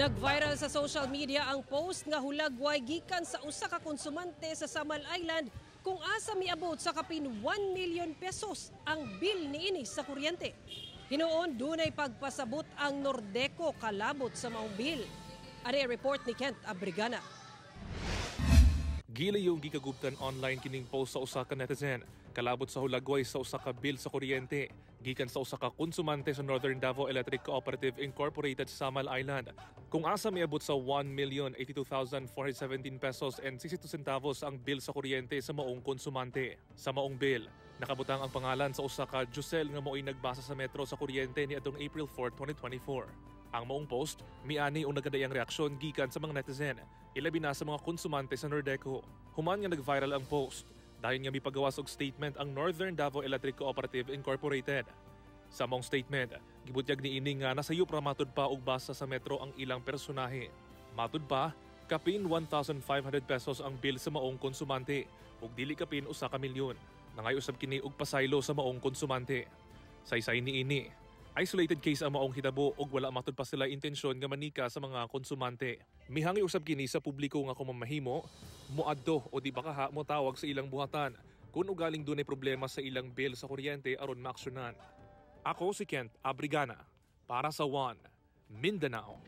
Nag-viral sa social media ang post nga hulagway gikan sa usa ka konsumante sa Samal Island kung asa miabot sa kapin 1 million pesos ang bill niini sa kuryente. Hinuon dunay pagpasabot ang Nordeco kalabot sa maong bill. Ari report ni Kent Abrigana. Gila yung gikagubtan online kining post sa usa ka netizen kalabot sa hulagway sa usa ka bill sa kuryente gikan sa usa ka konsumante sa Northern Davao Electric Cooperative Incorporated sa Samal Island kung asa miabot sa 1,082,417 pesos and 62 centavos ang bill sa kuryente sa maong konsumante. Sa maong bill, nakabutang ang pangalan sa usa ka Josel nga mao'y nagbasa sa metro sa kuryente niadtong April 4, 2024. Ang maong post, miani og nagkadaiyang reaksyon gikan sa mga netizen, ilabi na sa mga konsumante sa Nordeco. Human nga nag-viral ang post, dayon nga mipagawas og statement ang Northern Davao Electric Cooperative Incorporated. Sa maong statement, gibutyag niini nga nasayop ra matud pa og basa sa metro ang ilang personahe. Matud pa, kapin 1,500 pesos ang bill sa maong konsumante ug dili kapin usa ka milyon. Nangay usab kini og pasaylo sa maong konsumante. Saysay niini, isolated case ang maong hitabo ug wala matud pa sila intensyon nga manika sa mga konsumante. Mihangi usab kini sa publiko nga kung mamahimo, moadto o di bakaha motawag sa ilang buhatan kung ugaling dunay problema sa ilang bill sa kuryente aron maaksyonan. Ako si Kent Abrigana para sa One Mindanao.